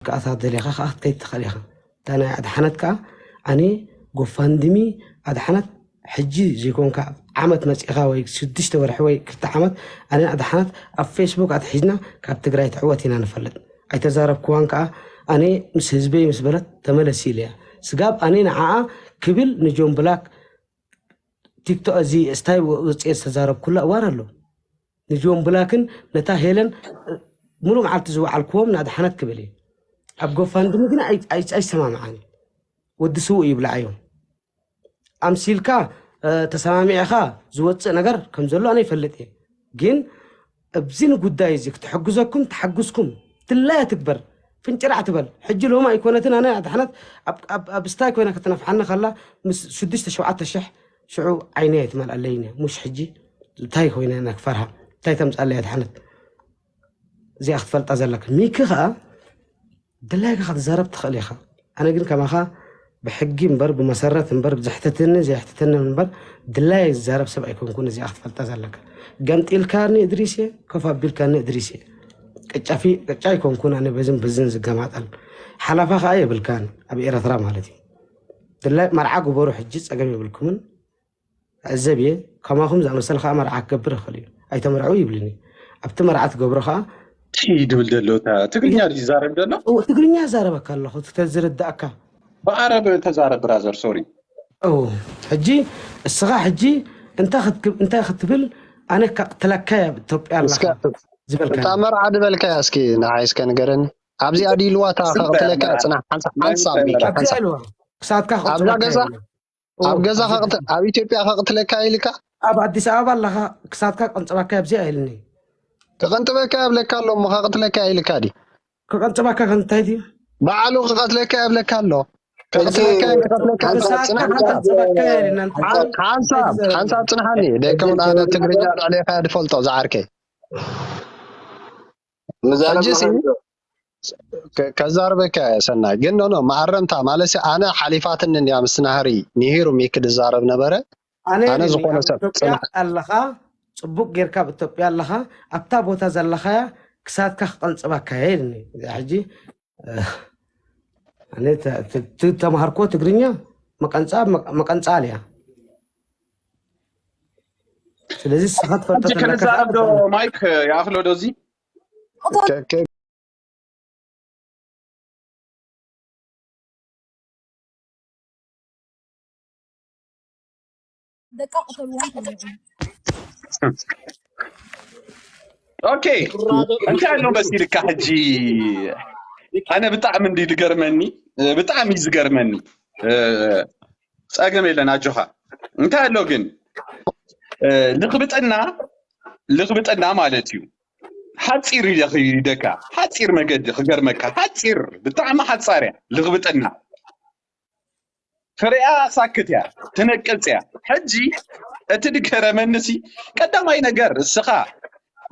ክትከኣታ ደሊኻ ከኣ ክትከይድ ትኽእል ኢኻ። እታ ናይ ኣድሓነት ከኣ ኣነ ጎፋንድሚ ኣድሓነት ሕጂ ዘይኮንካ ዓመት መጺኻ ወይ ሽዱሽተ ወርሒ ወይ ክልተ ዓመት ኣነ ኣድሓነት ኣብ ፌስቡክ ኣትሒዝና ካብ ትግራይ ትዕወት ኢና ንፈልጥ። ኣይተዛረብክዋን ከኣ ኣነ ምስ ህዝበይ ምስ በለት ተመለስ ኢለያ። ስጋብ ኣነ ንዓኣ ክብል ንጆን ብላክ ቲክቶክ እዚ ስታይ ወፅኤ ዝተዛረብኩላ እዋን ኣሎ። ንጆን ብላክን ነታ ሄለን ሙሉ መዓልቲ ዝወዓልክዎም ንኣድሓነት ክብል እየ። ኣብ ጎፋንድሚ ግን ኣይ- ኣይ- ኣይሰማምዓን። ወዲ ስውእ ይብልዓዮም። ኣምሲልካ ተሰማሚዕኻ ዝወፅእ ነገር ከም ዘሎ ኣነ ይፈልጥ እየ። ግን ኣብዚ ንጉዳይ እዚ ክትሕግዘኩም ተሓግዝኩም ድላያ ትግበር። ፍንጭራዕ ትበል። ሕጂ ሎሚ ኣይኮነትን ኣነ ኣድሓነት ኣብ- ኣብ- ኣብ ስታይ ኮይና ክትነፍሓኒ ከላ ምስ ሽዱሽተ ሸውዓተ ሽሕ ሽዑ ዓይነይ ኣይትመልኣለይን እያ። ሙሽ ሕጂ እንታይ ኮይነ ኢና ክፈርሃ እንታይ ተምፃለይ ኣድሓነት እዚኣ ክትፈልጣ ዘለካ። ሚኪ ከዓ ድላይካ ክትዛረብ ትኽእል ኢኻ። ኣነ ግን ከማኻ ብሕጊ እምበር ብመሰረት እምበር ብዘሕትትኒ ዘየሕትትኒ እምበር ድላይ ዝዛረብ ሰብ ኣይኮንኩን። እዚኣ ክትፈልጣ ዘለካ። ገምጢልካኒ እድሪስ እየ፣ ኮፍ ኣቢልካኒ እድሪስ እየ። ቅጫፊ ቅጫ ኣይኮንኩን ኣነ በዝን በዝን ዝገማጠል ሓላፋ ከዓ የብልካን ኣብ ኤረትራ ማለት እዩ። ድላይ መርዓ ግበሩ ሕጂ ጸገም የብልኩምን። ዕዘብ እየ። ከማኹም ዝኣመሰለ ከዓ መርዓ ክገብር ይኽእል እዩ። ኣይተመርዑ ይብልኒ። ኣብቲ መርዓ ትገብሮ ከዓ ድብል ዘሎ እታ ትግርኛ ድዩ ይዛረብ ዘሎ? እው፣ ትግርኛ ይዛረበካ ኣለኹ እቲ ዝርዳእካ። ብዓረብ ተዛረብ ብራዘር ሶሪ። እው፣ ሕጂ እስኻ ሕጂ እንታይ ክትግ- እንታይ ክትብል ኣነ ከቕትለካ እየ ኣብ ኢትዮጵያ ኣለኻ እስከ ዝበልካ እታ መርዓ ድበልካያ እስኪ ንዓይ እስከ ንገረኒ። ኣብዚኣ ድዩ ኢልዋ እታ ከቕትለካ እያ? ጽናሕ ሓንሳብ ሓንሳብ ሚኪ ኣብዚኣ ሓንሳብ። ኢልዋ ክሳትካ ኣብዛ ክቕትለካ ገዛ እየ። ኣብ ገዛ ከቕት ኣብ ኢትዮጵያ ከቕትለካ ኢልካ ኣብ ኣዲስ ኣበባ ኣለኻ ክሳትካ ቀንጽባካ ኣብዚኣ ኢልኒ። ከቐንጥበካ እብለካ ኣሎ እሞ ከቕትለካ ኢልካ ድዩ? ከቐንጽባካ ከ እንታይ ድዩ? ባዕሉ ክቐትለካ እብለካ ኣሎ። ከቕትለካ እየ ክቐትለካ እየ። ክሳትካ ጽናሕ። ከቐንጽበካ እየ ኢልና እንተ ሓንሳብ ሓንሳብ ጽንሓኒ። ደቅም ኣነ ትግርኛ ልዕሌኻ ድፈልጦ ዝዓርከይ። ሕጂ ሲ ከ- ከዛርበካ እየ ሰናይ። ግን ኖ ኖ መኣረምታ ማለት ኣነ ሓሊፋትኒ እንድያ ምስ ናህሪ ንሂሩ ሚኪ ድዛረብ ነበረ። ኣነ ኣነ ኢሉኒ፣ ዝኾነ ኣብ ሰብ ኢትዮጵያ ጽናሕ ኣለኻ፣ ጽቡቅ ጌርካ ኣብ ኢትዮጵያ ኣለኻ፣ ኣብታ ቦታ ዘለኻያ ክሳትካ ክቐንጽባካ እየ ኢሉኒ። እዚኣ ሕጂ ኣነ ተ- ተ- ተ- ተማሃርኮ ትግርኛ መቀንጻ መቀንጻል እያ። ስለዚ ንስኻ ትፈልጦ ሕጂ ተለካ ክንዛረብ ዶ ማይክ ይኣኽሎ ዶ እዚ? ከ- ከ- ደቃ ቅተልዋ ተለዑ ኦኬ እንታይ ኣሎ መሲልካ ሕጂ ኣነ ብጣዕሚ እንዲ ዝገርመኒ ብጣዕሚ እዩ ዝገርመኒ ጸገም የለን ኣጆኻ እንታይ ኣሎ ግን ልኽብጥና ልኽብጥና ማለት እዩ ሓፂር ይደካ ሓፂር መገዲ ክገርመካ ሓፂር ብጣዕሚ ሓፃር እያ ልኽብጥና ፍሬኣ ሳክት እያ ትነቅፅ እያ ሕጂ እቲ ድገረመንሲ ቀዳማይ ነገር እስኻ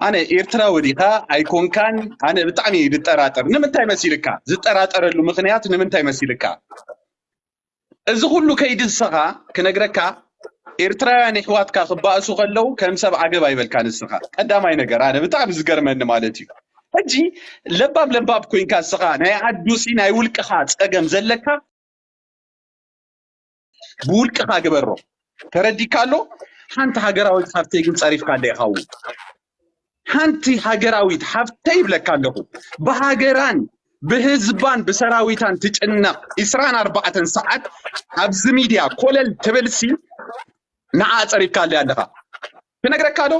ኣነ ኤርትራዊ ዲኻ ኣይኮንካን ኣነ ብጣዕሚ ዝጠራጠር ንምንታይ መሲልካ ዝጠራጠረሉ ምኽንያት ንምንታይ መሲልካ እዚ ኩሉ ከይዲ ንስኻ ክነግረካ ኤርትራውያን የሕዋትካ ክባእሱ ከለዉ ከም ሰብ ዓገብ ኣይበልካ ንስኻ ቀዳማይ ነገር ኣነ ብጣዕሚ ዝገርመኒ ማለት እዩ ሕጂ ለባም ለባም ኮይንካ ንስኻ ናይ ዓዱሲ ናይ ውልቅኻ ጸገም ዘለካ ብውልቅኻ ግበሮ ተረዲካ ኣሎ ሓንቲ ሃገራዊት ሃብተይ ግን ጸሪፍካ እንደ ኢኻ ሓንቲ ሃገራዊት ሃብተይ ይብለካ ኣለኹ ብሃገራን ብህዝባን ብሰራዊታን ትጭነቕ ዕስራን ኣርባዕተን ሰዓት ኣብዚ ሚድያ ኮለል ትብልሲ ንዓ ጸሪፍካ ኣለ ኣለኻ ክነግረካ ዶ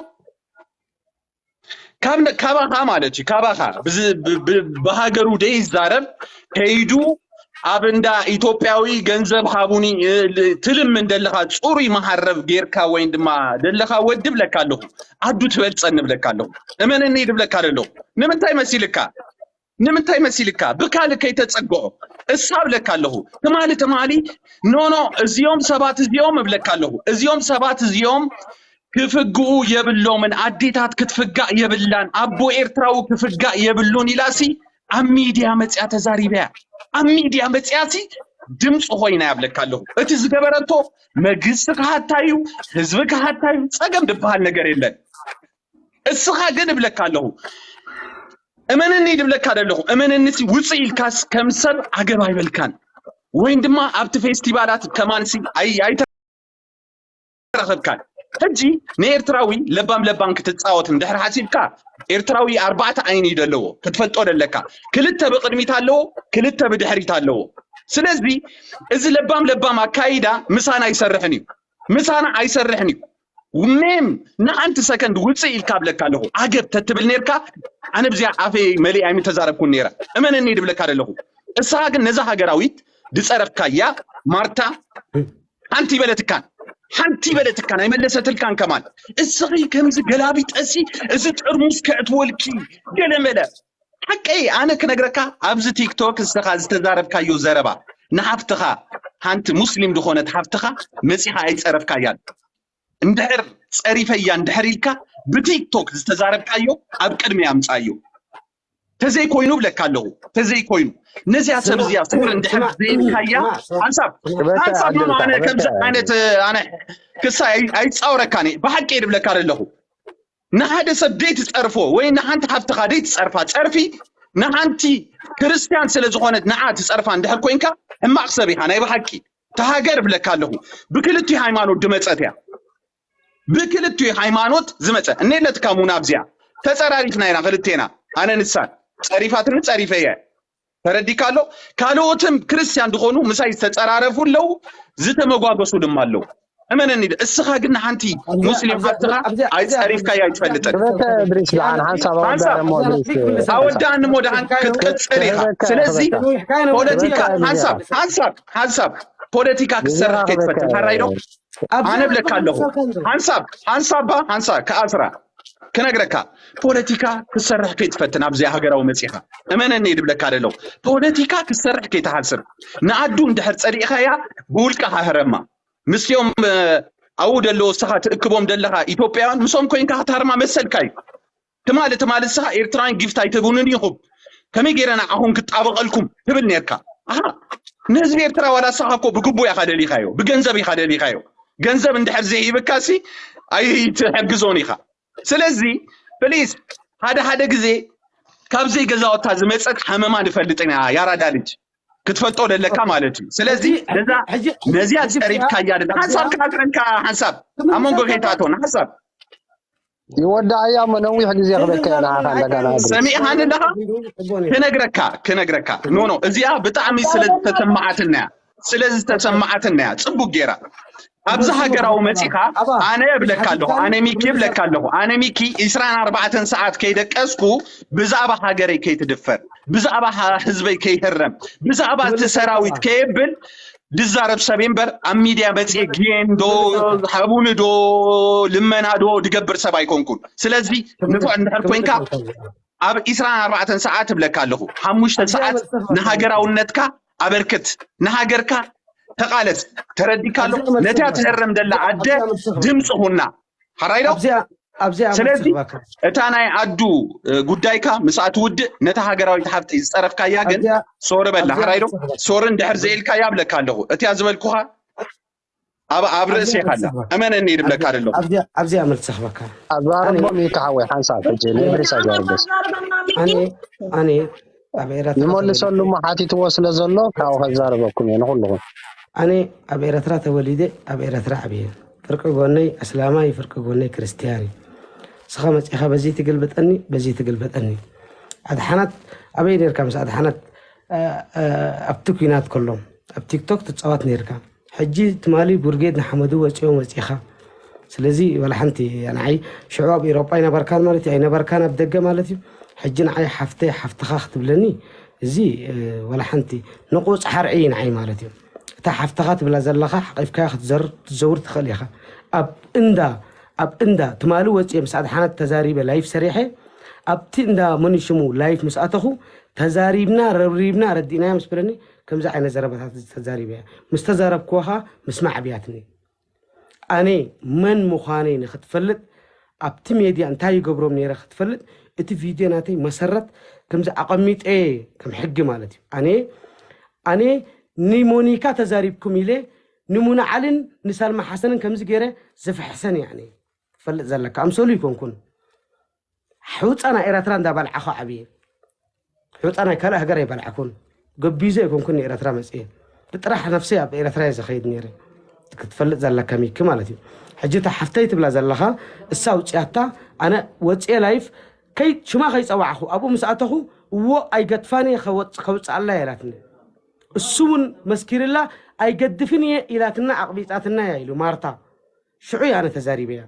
ካብ ካባኻ ማለት እዩ ካባኻ ብሃገሩ ደይ ይዛረብ ከይዱ ኣብ እንዳ ኢትዮጵያዊ ገንዘብ ሃቡኒ ትልምን ደለኻ ፅሩይ መሃረብ ጌርካ ወይም ድማ ደለኻ ወዲ ብለካ ኣለኹ ኣዱ ትበልፀኒ ብለካ ኣለኹ እመነኒ ድብለካ ደለኹ ንምንታይ መሲልካ ንምንታይ መሲልካ ብካል ከይተፀግዖ እሳ ብለካ ኣለኹ ትማሊ ትማሊ ኖኖ እዚኦም ሰባት እዚኦም እብለካ ኣለኹ እዚኦም ሰባት እዚኦም ክፍግኡ የብሎምን ኣዴታት ክትፍጋእ የብላን ኣቦ ኤርትራዊ ክፍጋእ የብሉን ኢላሲ ኣብ ሚድያ መፅያ ተዛሪበያ ኣብ ሚድያ መፅያሲ ድምፂ ኮይና ያብለካ ኣለኹ እቲ ዝገበረቶ መግስቲ ክሃታ እዩ ህዝቢ ክሃታ እዩ ፀገም ዝበሃል ነገር የለን እስኻ ግን እብለካ ኣለኹ እመነኒ ድብለካ ዘለኹ፣ እመነኒሲ ውፅእ ኢልካስ ከም ሰብ ዓገብ ኣይበልካን። ወይን ድማ ኣብቲ ፌስቲቫላት ከማንሲ ኣይ- ኣይተረኸብካን። ሕጂ ንኤርትራዊ ለባም ለባም ክትፃወት እንድሕር ሓሲብካ፣ ኤርትራዊ ኣርባዕተ ዓይኒ እዩ ዘለዎ፣ ክትፈልጦ ደለካ። ክልተ ብቕድሚት ኣለዎ፣ ክልተ ብድሕሪት ኣለዎ። ስለዚ እዚ ለባም ለባም ኣካይዳ ምሳና ኣይሰርሕን እዩ፣ ምሳና ኣይሰርሕን እዩ። ሜም ንሓንቲ ሰከንድ ውፅእ ኢልካ ብለካ ኣለኹ። ዓገብ ተትብል ነርካ፣ ኣነ ብዚኣ ኣፈይ መሊእ ኣይምተዛረብኩን ነይረ። እመነኒ ድብለካ ዘለኹ። እሳ ግን ነዛ ሃገራዊት ድፀረፍካያ ማርታ ሓንቲ ይበለትካን፣ ሓንቲ ይበለትካን ኣይመለሰትልካን ከማን። እስኺ ከምዚ ገላቢጠሲ እዚ ጥርሙስ ከእትወልኪ ገለመለ። ሓቀይ ኣነ ክነግረካ፣ ኣብዚ ቲክቶክ እስኻ ዝተዛረብካዮ ዘረባ ንሓፍትኻ፣ ሓንቲ ሙስሊም ዝኾነት ሓፍትኻ መጺኻ ኣይጸረፍካያን። እንድሕር ጸሪፈያ እንድሕር ኢልካ ብቲክቶክ ዝተዛረብካዮ ኣብ ቅድሚ ኣምጻዮ። ተዘይኮይኑ ብለካ ኣለኹ፣ ተዘይኮይኑ ነዚያ ሰብ እዚያ ስር እንድሕር ዘይልካያ ሓንሳብ ሓንሳብ ኖ ኣነ ከምዚ ዓይነት ኣነ ክሳ ኣይፃወረካን ብሓቂ ድብለካ ኣለኹ። ንሓደ ሰብ ደይ ትፀርፎ ወይ ንሓንቲ ሓፍትኻ ደይ ትፀርፋ ፀርፊ ንሓንቲ ክርስትያን ስለ ዝኾነት ንዓ ትፀርፋ እንድሕር ኮይንካ ሕማቕ ሰብ ኢኻ ናይ ብሓቂ። ተሃገር ብለካ ኣለኹ። ብክልቲኡ ሃይማኖት ድመፀት እያ። ብክልቲኡ ሃይማኖት ዝመፀ እኔለትካ ሙና ኣብዚኣ ተፀራሪፍና ኢና ክልቴና ኣነ ንሳን ፀሪፋትኒ ፀሪፈ እየ። ተረዲካ ኣሎ። ካልኦትም ክርስትያን ዝኾኑ ምሳይ ዝተፀራረፉ ኣለዉ፣ ዝተመጓገሱ ድማ ኣለዉ። እመነኒ እስኻ ግን ንሓንቲ ሙስሊም ሓፍትኻ ኣይፀሪፍካያ ኣይትፈልጥን። ክበተ እድሪስ ደሓን ሓንሳብ ኣወዳእሞ እድሪስ ኣወዳእኒ ሞ ደሓን ክትቅፅል ኢኻ። ስለዚ ፖለቲካ ሓንሳብ ሓንሳብ ሓንሳብ ፖለቲካ ክሰርሕ ከይትፈትን ሓራይ ዶ ኣነ ብለካ ኣለኹ። ሓንሳብ ሓንሳባ ሓንሳ ከኣስራ ክነግረካ ፖለቲካ ክሰርሕ ከይትፈትን ኣብዚ ሃገራዊ መፂኻ እመነኒ ድብለካ ደለው ፖለቲካ ክሰርሕ ከይትሓስብ ንኣዱ እንድሕር ፀሊእኻያ ብውልቃ ሃህረማ ምስኦም ኣብኡ ደለዎ እስኻ ትእክቦም ደለኻ ኢትዮጵያውያን ምስኦም ኮይንካ ክትሃርማ መሰልካ እዩ። ትማሊ ትማሊ እስኻ ኤርትራውያን ጊፍት ኣይትህቡንን ኢኹም ከመይ ገይረ ንዓኹም ክጣበቐልኩም ትብል ነርካ። ኣሃ ንህዝቢ ኤርትራ ዋላ እስኻ እኮ ብግቡእ ኢኻ ደሊኻዮ ብገንዘብ ኢኻ ደሊኻዮ። ገንዘብ እንድሕር ዘይሂብካሲ ኣይትሕግዞን ኢኻ። ስለዚ ፕሊስ ሓደ ሓደ ግዜ ካብ ዘይገዛወታ ዝመፀት ሃመማ ንፈልጥ ኢና ያራዳ ልጅ ክትፈልጦ ደለካ ማለት እዩ። ስለዚ ነዛ ነዚኣ ፀሪፍካያ ደለ ሓንሳብ ክኣትረልካ ሓንሳብ ኣብ መንጎ ከይትኣትወና ሓንሳብ ይወዳእያ እሞ ነዊሕ ግዜ ክበካ እየ ንዓኻ እንደገና እግሪ ሰሚዕኻኒ ኣለኻ ክነግረካ ክነግረካ ኖ ኖ እዚኣ ብጣዕሚ ስለ ዝተሰማዓትና እያ ስለ ዝተሰማዓትና እያ ፅቡቅ ገይራ ኣብዚ ሃገራዊ መፂኻ ኣነ እብለካ ኣለኹ ኣነ ሚኪ እብለካ ኣለኹ ኣነ ሚኪ ዕስራን ኣርባዕተን ሰዓት ከይደቀስኩ ብዛዕባ ሃገረይ ከይትድፈር ብዛዕባ ህዝበይ ከይህረም ብዛዕባ እቲ ሰራዊት ከየብል ድዛረብ ሰብ እምበር ኣብ ሚድያ መፅየ ጌን ዶ ሃቡኒ ዶ ልመና ዶ ድገብር ሰብ ኣይኮንኩን። ስለዚ ንፉዕ እንድሕር ኮይንካ ኣብ ዒስራን ኣርባዕተን ሰዓት እብለካ ኣለኹ ሓሙሽተ ሰዓት ንሃገራውነትካ ኣበርክት ንሃገርካ ተቓለስ ተረዲካ ኣለኹ ነቲያ ትህረም ደላ ኣደ ድምፂ ሁና ሓራይ ዶ ኣብዚኣ ኣብዚኣ ስለዚ መልሲ ክበካ እታ ናይ ኣዱ ጉዳይካ ምስኣ ትውድእ ነታ ሃገራዊት ሓፍቲ ዝፀረፍካያ ግን ኣብዚኣ ሶሪ በላ ኣብዚኣ ሓራይ ዶ መልሲ ክበካ ሶሪ እንድሕር ዘኢልካያ እብለካ ኣለኹ እቲያ ዝበልኩኻ ኣብ ኣብ ርእሲ ኣብዚኣ ኢኻ መልሲ ኣላ ክበካ እመነኒ ይብለካ ደለኹ ኣብዚኣ ኣብዚኣ መልሲ ክበካ ኣዛርቦም እዩ ከሓወይ ሓንሳብ ሕጂ ንእድሪስ ኣዛርቦስ ኣነ ኣነ ኣብ ኤረትራ ዝመልሰሉ እሞ ሓቲትዎ ስለ ዘሎ ካብኡ ከዛርበኩም እየ ንኩልኹም ኣነ ኣብ ኤረትራ ተወሊደ ኣብ ኤረትራ ዓብየ ፍርቂ ጎነይ ኣስላማይ ፍርቂ ጎነይ ክርስትያን እዩ ስኻ መፂኻ በዚ ትግልብጠኒ በዚ ትግልበጠኒ ኣድሓናት ኣበይ ነርካ ምስ ኣድሓናት ኣብቲ ኩናት ከሎ ኣብ ቲክቶክ ትፃወት ነርካ ሕጂ ትማሊ ቡርጌድ ንሓመዱ ወፂኦም ወፂኻ ስለዚ ወላ ሓንቲ ንዓይ ሽዑ ኣብ ኤሮጳ ኣይነበርካን ማለት እዩ ኣይነበርካን ኣብ ደገ ማለት እዩ ሕጂ ንዓይ ሓፍተይ ሓፍትኻ ክትብለኒ እዚ ወላ ሓንቲ ንቑፅ ሓርዒ እዩ ንዓይ ማለት እዩ እታ ሓፍትኻ ትብላ ዘለኻ ሓቂፍካያ ክትዘውር ትኽእል ኢኻ ኣብ እንዳ ኣብ እንዳ ትማሊ ወፅየ ምስ ኣድሓነት ተዛሪበ ላይፍ ሰሪሐ ኣብቲ እንዳ መኒሽሙ ላይፍ ምስ ኣተኹ ተዛሪብና ረብሪብና ረዲእናያ ምስ በለኒ ከምዚ ዓይነት ዘረባታት ተዛሪበ ምስ ተዛረብክዎ ከዓ ምስማዕ ኣብያትኒ ኣነ መን ምዃነይ ንክትፈልጥ ኣብቲ ሜድያ እንታይ ይገብሮም ነይረ ክትፈልጥ እቲ ቪድዮ ናተይ መሰረት ከምዚ ኣቐሚጠ ከም ሕጊ ማለት እዩ ኣነ ኣነ ንሞኒካ ተዛሪብኩም ኢለ ንሙናዓልን ንሳልማ ሓሰንን ከምዚ ገይረ ዝፍሕሰን እየ ኣነ ትፈልጥ ዘለካ ኣምሰሉ ይኮንኩን ሕውፃ ናይ ኤረትራ እንዳባልዓኸ ዓብየ ሑፃ ናይ ካልእ ሃገር ኣይበላዕኩን። ገቢዘ ኣይኮንኩን ንኤረትራ መፅየ። ብጥራሕ ነፍሰይ ኣብ ኤረትራ እየ ዝኸይድ ነይረ። ክትፈልጥ ዘለካ ሚኪ ማለት እዩ። ሕጂ እታ ሓፍተይ ትብላ ዘለኻ፣ እሳ ኣውፅያታ፣ ኣነ ወፅየ ላይፍ፣ ከይ-፣ ሽማ ከይፀዋዕኹ፣ ኣብኡ ምስ ኣተኹ፣ እዎ ኣይገድፋን እየ ከወፅ-፣ ከውፅኣላ እየ ኢላትኒ። እሱ እውን መስኪርላ፣ ኣይገድፍን እየ ኢላትና ኣቕቢፃትና እያ ኢሉ ማርታ። ሽዑ እየ ኣነ ተዛሪበያ።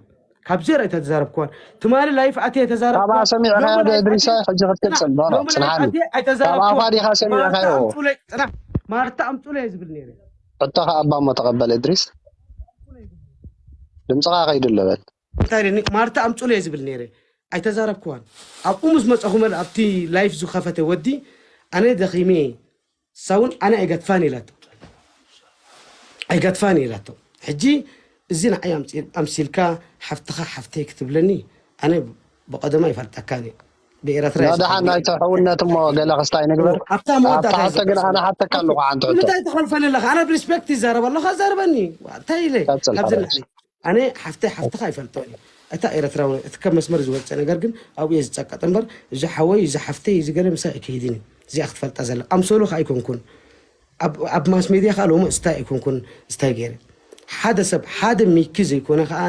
ካብ ዜሮ ኣይተዛረብኩዋን። ትማሊ ላይፍ ኣትየ ተዛረብኩዋ። ካብኣ ሰሚዕኻዮ ሎሚ ዶ ላይፍ እድሪሳ? ኣትየ ሕጂ ክትቅጽል። ኖ፣ ኖ፣ ሎሚ ላይፍ ጽንሓኒ። ኣትየ ካብ ኣፋ ኣይተዛረብኩዋን። ዲኻ ማርታ ሰሚዕኻዮ? ኣምጹለይ፣ ጽናሕ፣ ማርታ ኣምጹለይ እየ ዝብል ነይረ። ሕቶኻ ኣባ እሞ ተቐበል እድሪስ። ድምጽኻ ከይዱ ኣሎ በል። እንታይ ኢለኒ? ማርታ ኣምጹለይ እየ ዝብል ነይረ። ኣይተዛረብኩዋን። ኣብኡ ምስ መጸኹ መል-፣ ኣብቲ ላይፍ ዝኸፈተ ወዲ፣ ኣነ ደኺመ እየ። እሳ እውን ኣነ ኣይገድፋን ኢላቶ። ኣይገድፋን ኢላቶ። ሕጂ እዚ ንዓይ ኣምጺ-፣ ኣምሲልካ ሓፍትኻ ሓፍተይ ክትብለኒ፣ ኣነ ብቐደማ ኣይፈልጠካን እየ። ብኤረትራ ኖ፣ እየ ደሓን ዝኸይድ። ናይቶ ሕውነት እሞ ገለ ክስታይ ንግበር። ኣብታ መወዳእታ ኣብታ እየ ሕቶ ግን ዝቐጽል። ኣነ ሓተካ ኣለኹ ሓንቲ ሕቶ። ንምንታይ ትኸልፈኒ ኣለኻ? ኣነ ብሪስፔክት ይዛረብ ኣለኹ፣ ኣዛርበኒ። እንታይ ኢለ? ቀጽል ካብዚ ሓወይ። ንላዕሊ። ኣነ ሓፍተይ ሓፍትኻ ኣይፈልጦን እየ። እታ ኤረትራዊ፣ እቲ ካብ መስመር ዝወጸ ነገር ግን ኣብኡ እየ ዝጸቀጥ እምበር፣ እዚ ሓወይ፣ እዚ ሓፍተይ፣ እዚ ገለ ምሳይ ኣይከይድን እዩ። እዚኣ ክትፈልጣ ዘላ። ኣምሰሉ ከኣ ኣይኮንኩን። ኣብ፣ ኣብ ማስ ሜድያ ከኣ ሎሚ እስታይ ኣይኮንኩን፣ እስታይ ገይረ። ሓደ ሰብ፣ ሓደ ሚኪ ዘይኮነ ከኣ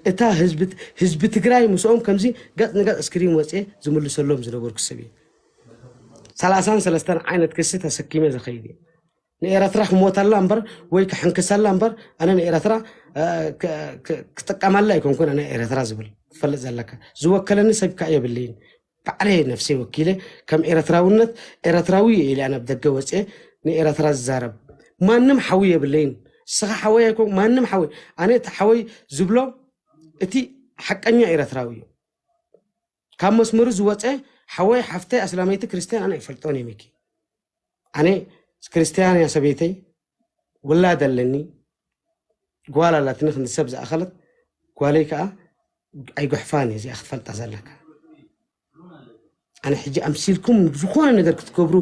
እታ ህዝቢ፣ ህዝቢ ትግራይ ምስኦም ከምዚ ገጽ ንገጽ ስክሪን ወጽየ ዝምልሰሎም ዝነበርኩ ሰብ እየ። ሰላሳን ሰለስተን ዓይነት ክሲ ተሰኪመ ዝኸይድ እየ። ንኤረትራ ክሞተላ እምበር ወይ ክሕንክሰላ እምበር፣ ኣነ ንኤረትራ፣ እ፣ ክ-፣ ክ-፣ ክጥቀመላ ኣይኮንኩን፣ ኣነ ኤረትራ ዝብል ትፈልጥ ዘለካ። ዝወከለኒ ሰብ ከኣ የብለይን። ባዕለይ ነፍሰይ ወኪለ፣ ከም ኤረትራውነት፣ ኤረትራዊ እየ ኢለ ኣነ ኣብ ደገ ወፅየ ንኤረትራ ዝዛረብ። ማንም ሓዊ የብለይን። ንስኻ ሓወይ ኣይኮን፣ ማንም ሓወይ። ኣነ እቲ ሓወይ ዝብሎ፣ እቲ ሓቀኛ ኤረትራዊ እዩ። ካብ መስመሩ ዝወፀ ሓወይ፣ ሓፍተይ፣ ኣስላመይቲ፣ ክርስትያን ኣነ ኣይፈልጦን እየ ሚኪ። ኣነ ክርስትያን እያ ሰበይተይ፣ ውላድ ኣለኒ፣ ጓል ኣላትኒ፣ ክንዲ ሰብ ዝኣኸለት ጓለይ ከኣ ኣይጉሕፋን እየ፣ እዚኣ ክትፈልጣ ዘለካ። ኣነ ሕጂ ኣምሲልኩም ዝኾነ ነገር ክትገብሩ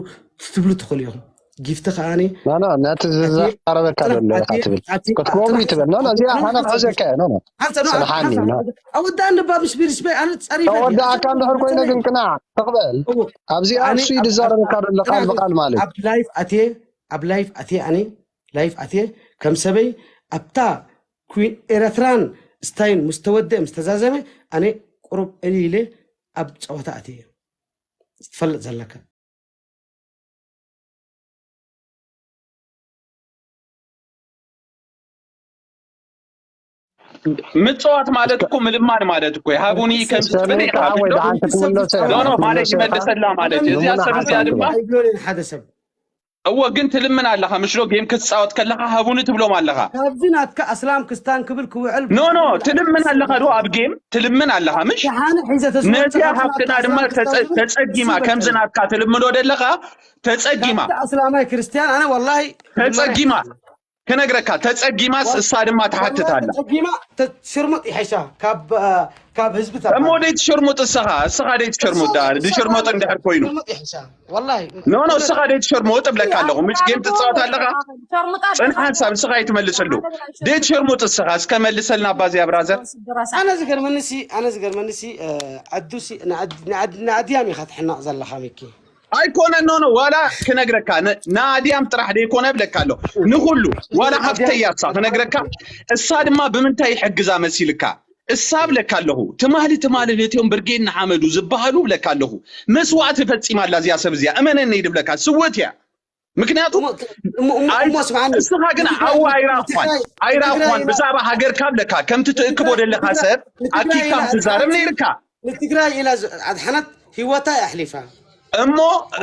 ትብሉ ትኽእሉ ኢኹም። ጊፍቲ ከኣ ኣነ ኖ፣ ኖ፣ ነቲ ዝዛረበካ ዘሎ ኢኻ ትብል። ክትገብሩ እዩ ትብል። ኖ፣ ኖ፣ እዚኣ ኣነ ክሕዘካ እየ። ኖ፣ ኖ። ጽንሓኒ፣ ኖ። ኣወዳእኒ ባ ምስ ቢሪስበይ ኣነ ጸሪፈ ድየ። ተወዳእካ እንድሕር ኮይነ ግን ቅናዕ፣ ትቕበል። እዎ። ኣብዚኣ ኣነ እሱ እዩ ዝዛረበካ ዘሎ ቃል ብቃል ማለት እዩ። ኣብ ላይፍ ኣትየ፣ ኣብ ላይፍ ኣትየ ኣነ፣ ላይፍ ኣትየ ከም ሰበይ ኣብታ ኩን ኤረትራን ስታይን ምስ ተወደአ፣ ምስ ተዛዘመ፣ ኣነ ቁሩብ ዕል ኢለ ኣብ ጸወታ ኣትየ። ትፈልጥ ዘለካ። ምጽዋት ማለት እኮ ምልማን ማለት እኮ እዩ። ሃቡኒ ከም ሰሜን ከዓ ወይ ብሓንቲ ክምለሶ ኖ፣ ኖ፣ ማለት ይመልሰላ ማለት እዩ። እዚኣ ሰብ እዚኣ ድማ ኣይብሎን ሓደ ሰብ። እወ፣ ግን ትልምን ኣለኻ። ምሽ ዶ ጌም ክትጻወት ከለኻ ሃቡኒ ትብሎም ኣለኻ። ካብዚ ናትካ ኣስላም ክስታን ክብል ክውዕል ኖ፣ ኖ፣ ትልምን ኣለኻ ዶ ኣብ ጌም? ትልምን ኣለኻ ምሽ? ደሓነ ሒዘ ተስመ ነዚኣ ጽሑፍ ሃብትና ናትካ ድማ ኣስላም ክስታን ተጸ-፣ ክብል ተጸጊማ ክስታን ከምዚ ክብል ናትካ ትልምዶ ደለኻ ተጸጊማ ካብቲ ኣስላማይ ክርስትያን ኣነ ወላሂ ተጸጊማ ክነግረካ ተጸጊማስ እሳ ድማ ትሓትት ኣላ። ተጸጊማ ተ-፣ ሽርሙጥ ይሕሻ ካብ፣ እ፣ ካብ ህዝቢ እሞ ደይ ትሽርሙጥ እስኻ እስኻ ደይ ትሽርሙጥ ዳ ድሽርሙጥ እንድሕር ኮይኑ ሽርሙጥ ይሕሻ ወላሂ ኖ ኖ እስኻ ደይ ትሽርሙጥ እብለካ ኣለኹ። ምሽ ጌም ትጻወት ኣለኻ ጽንሕ ሓንሳብ እስኻ ኣይትመልሰሉ። ደይ ትሽርሙጥ እስኻ እስከ መልሰልና ኣባዚያ ብራዘር። ኣነ ዝገርመኒ ሲ ኣነ ዝገርመኒ ሲ እ፣ ዓዱ ሲ ንኣድ- ንኣድ- ንኣድያም ኢኻ ትሕናቕ ዘለኻ ሚኪ። ኣይኮነን ኖ ኖ ዋላ ክነግረካ ን- ንኣድያም ጥራሕ ደይኮነ እብለካ ኣለኹ። ንኹሉ ዋላ ሃብተይ እያ እሳ ክነግረካ። እሳ ድማ ብምንታይ ይሕግዛ መሲልካ እሳ እብለካ ኣለኹ። ትማሊ ትማሊ ነቲኦም ብርጌድ ንሓመዱ ዝበሃሉ እብለካ ኣለኹ መስዋእቲ ፈጺማ ኣላ እዚኣ ሰብ እዚኣ እመነኒ ድብለካ ስውእት እያ። ምክንያቱ እሞ- እሞ- እሞ- ኣይ- እሞ ስምዓኒ እስኻ ግን ሓዊ ኣይራእኳን ኣይራእኳን ብዛዕባ ሃገርካ እብለካ ከምቲ ትእክቦ ደለካ ሰብ ኣኪካ ክትዛረብ ነይርካ። ንትግራይ ኢላ ዝ- ኣድሓነት ህይወታ ኣሕሊፋ። እሞ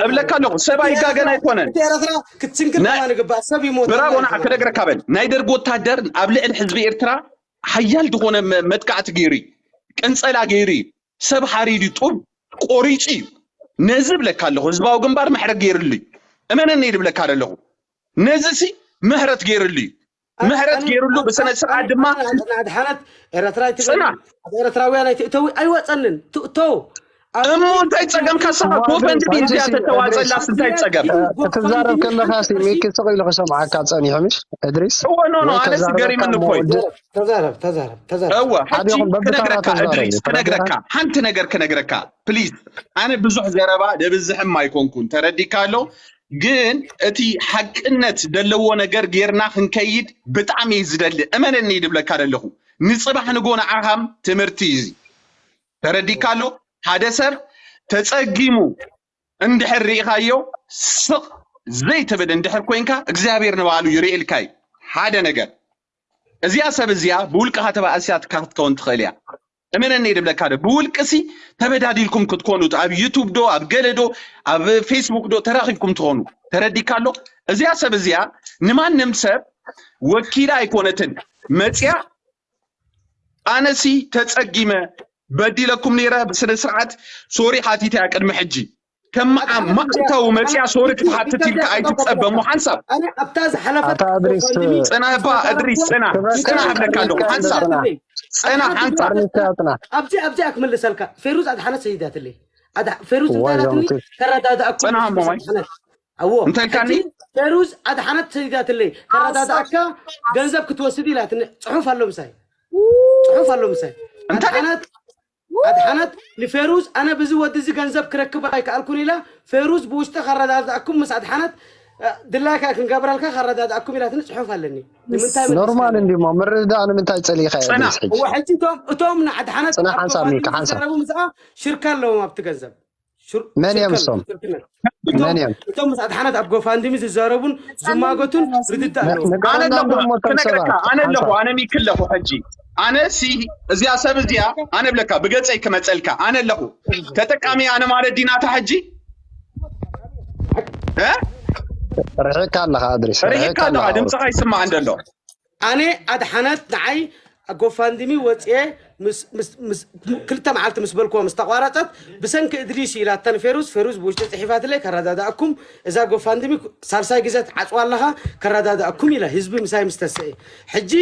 እብለካ ኣለኹ ሰብ ኣይጋገን ኣይኮነን። እቲ ኤረትራ ክትስንክል ናይ- ከማን ይግባእ ሰብ ይሞት ብራቦ ንዓ ክነግረካ በል ናይ ደርጊ ወታደር ኣብ ልዕሊ ህዝቢ ኤርትራ ሓያል ዝኾነ መ- መጥቃዕቲ ገይሩ እዩ። ቅንጸላ ገይሩ እዩ። ሰብ ሓሪዱ እዩ። ጡብ ቆሪጹ እዩ። ነዚ እብለካ ኣለኹ ህዝባዊ ግንባር ምሕረት ገይርሉ እዩ። እመነኒ ድብለካ ኣለኹ ነዚ ሲ ምሕረት ገይርሉ እዩ። ምሕረት ገይርሉ ብስነ ስርዓት ድማ ኣድሓነት ኤረትራይ ትግራይ ጽና ኣብ ኤረትራውያን ኣይትእተዊ ኣይወፀንን ትእቶ እሞ እንታይ ጸገም ካሳኻ? ጎፈንድሚ እንድያ ተተዋጸላስ እንታይ ጸገም? ክትዛረብ ከለኻ ሲ ሚኪ ስቕ ኢሉ ክሰምዓካ ጸኒሑ ምሽ እድሪስ? እወ ኖ ኖ ኣነስ ገሪምኒ እኮ እዩ። ተዛረብ ተዛረብ ተዛረብ። እወ ሕጂ ሓዲኹም በብተራ ክነግረካ ተዛረቡ። እድሪስ ክነግረካ ሓንቲ ነገር ክነግረካ ፕሊዝ። ኣነ ብዙሕ ዘረባ ደብዝሕም ኣይኮንኩን ተረዲካ ኣሎ። ግን እቲ ሓቅነት ዘለዎ ነገር ጌርና ክንከይድ ብጣዕሚ እዩ ዝደሊ። እመነኒ ድብለካ ደለኹ ንጽባሕ ንጎ ንዓኻም ትምህርቲ እዩ እዚ። ተረዲካ ኣሎ። ሓደ ሰብ ተጸጊሙ እንድሕር ርኢኻዮ ስቕ ዘይትብል እንድሕር ኮይንካ እግዚኣብሔር ንባዕሉ ይርእልካ እዩ። ሓደ ነገር እዚኣ ሰብ እዚኣ ብውልቅኻ ተባእስያ ክትከውን ትኽእል እያ። እመነኒ ድብለካ ዶ ብውልቅሲ ተበዳዲልኩም ክትኮኑ ኣብ ዩቱብ ዶ ኣብ ገለ ዶ ኣብ ፌስቡክ ዶ ተራኺብኩም ትኾኑ። ተረዲካ ኣሎ። እዚኣ ሰብ እዚኣ ንማንም ሰብ ወኪላ ኣይኮነትን መፅያ ኣነሲ ተጸጊመ በዲለኩም ነይረ ብስነ ስርዓት ሶሪ ሓቲተ እያ ቅድሚ ሕጂ ከም መዓልታዊ መጽያ ሶሪ ክትሓትት ኢልካ ኣይትጸበ እሞ ሓንሳብ ኣነ ኣብታ ዝሓለፈት ኣታ እድሪስ ጎፈንድሚ ጽናህ እባ እድሪስ ጽናህ ጽናህ እብለካ ኣለኹ ሓንሳብ ጽናህ ሓንሳብ ኣርኒካ ጽና ኣብዚ ኣብዚኣ ክምልሰልካ ፌሩዝ ኣድሓነት ሰይዳትለይ ኣድ- ፌሩዝ እንታይ ዋይ ኢላትኒ ዞምቲ ከረዳድኣኩም ጽናህ እሞ ማይ ኣድሓነት ኣዎ እንታይ ኢልካኒ? ሕጂ ፌሩዝ ኣድሓነት ሰይዳትለይ ከረዳድኣካ ገንዘብ ክትወስድ ኢላትኒ ጽሑፍ ኣሎ ምሳይ ጽሑፍ ኣሎ ምሳይ እንታይ? ኣድሓነት ኣድሓነት ንፌሩዝ ኣነ ብዚ ወዲ እዚ ገንዘብ ክረክብ ኣይከኣልኩን ኢላ ፌሩዝ ብውሽጢ ከረዳድኣኩም ምስ ኣድሓነት እ፣ ድላይካ ክንገብረልካ ከረዳድኣኩም ኢላትኒ ጽሑፍ ኣለኒ ንምንታይ ኖርማል እንዲሞ ምርዳእ ንምንታይ ጸሊኻ ጽና። እድሪስ ሕጂ እወ ሕጂ እቶም እቶም ንኣድሓነት ጽናሕ ኣብ ሓንሳብ ጎፋንድሚ ሚካ ሓንሳብ ዝዛረቡ ምስኣ ሽርካ ኣለዎም ኣብቲ ገንዘብ ሽር- መን እዮም ሽርካ እሶም ኣለዎም፣ ሽርክነት። እቶም- መን እዮም እቶም ምስ ኣድሓነት ኣብ ጎፋንድሚ ዝዛረቡን ዝማገቱን ርድዳእ ኣለዎም ኣነ ንገረና ኣለኹ እንዶ እሞ እቶም ክነግረካ ሰባት ኣነ ኣለኹ ሓንሳብ ኣነ ሚኪ ኣለኹ ሕጂ ኣነ ሲ እዚኣ ሰብ እዚኣ ኣነ ብለካ ብገጸይ ክመጸልካ ኣነ ኣለኹ ተጠቃሚ ኣነ ማለት ዲናታ ሕጂ እ? ርሒካ ኣለኻ እድሪስ ርሒካ ኣለኻ ድምፅኻ ይስማዕ እንደሎ ኣነ ኣድሓነት ንዓይ ጎፋንድሚ ወፅኤ ምስ- ምስ- ምስ- ክልተ መዓልቲ ምስ በልክዎ ምስ ተቋረፀት ብሰንኪ እድሪስ ኢላተን ፌሩዝ ፌሩዝ ብውሽጢ ፅሒፋትለይ ከረዳዳእኩም እዛ ጎፋንድሚ ሳልሳይ ግዜ ትዓፅዋ ኣለኻ ከረዳዳእኩም ኢላ ህዝቢ ምሳይ ምስ ተሰኤ ሕጂ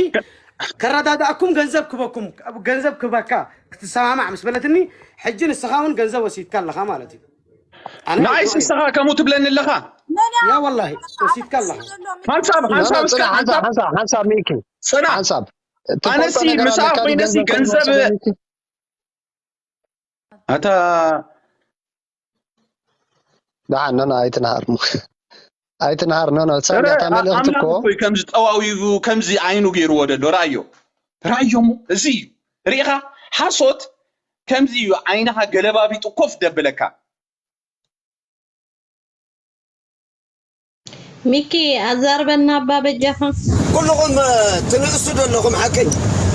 ከረዳዳእኩም ገንዘብ ክበኩም ገንዘብ ክበካ ክትሰማማዕ ምስ በለትኒ ሕጂ ንስኻ እውን ገንዘብ ወሲድካ ኣለኻ ማለት እዩ ኣነ ንዓይስ ንስኻ ከምኡ ትብለኒ ኣለኻ ያ ወላሂ ወሲድካ ኣለኻ ሓንሳብ ሓንሳብ እስከ ጽናሕ ሓንሳብ ሓንሳብ ሓንሳብ ሚኪ ጽናሕ ሓንሳብ ኣነሲ ምስኣ ኮይነሲ ገንዘብ ኣታ ደሓን ነና ኣይትንሃር ኣይትንሃር ነና ሳንዳታ መልእኽቲ ኣምላኽ እኮ እኮ እዩ ከምዚ ጠዋዊቡ ከምዚ ዓይኑ ገይርዎ ደሎ ራእዮ ራእዮሞ እዚ እዩ ርኢኻ ሓሶት ከምዚ እዩ ዓይንኻ ገለባቢጡ ኮፍ ደብለካ ሚኪ ኣዛርበና ኣባ በጃኻ ኩልኹም ትንእሱ ዘለኹም ሓቀኝ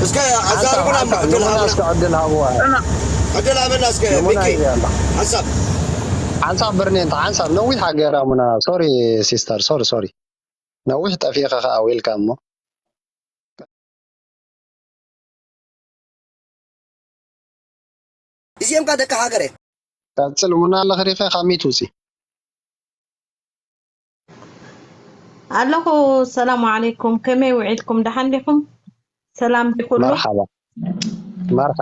እስከ ኣዛርቡና እሞ ዕድል ሃቡና እስከ ዕድል ሃብዋ ዕድል ሃበና እስከ ነሙና ሚኪ ይዘ ኣላ ሓንሳብ ሓንሳብ ብርኔንት ሓንሳብ ነዊሕ ሃገራ ሙና ሶሪ ሲስተር ሶሪ ሶሪ ነዊሕ ጠፊኸ ከዓ ዌልካ እሞ እዚኦም ካ ደቂ ሃገረ ቀፅል ሙና ኣለኽሪኸ ካብ ሚት ውፂ ኣለኹ። ሰላም ዓለይኩም፣ ከመይ ውዒልኩም? ደሓን ዲኹም? ሰላም ዲኹሉ? መርሓባ መርሓባ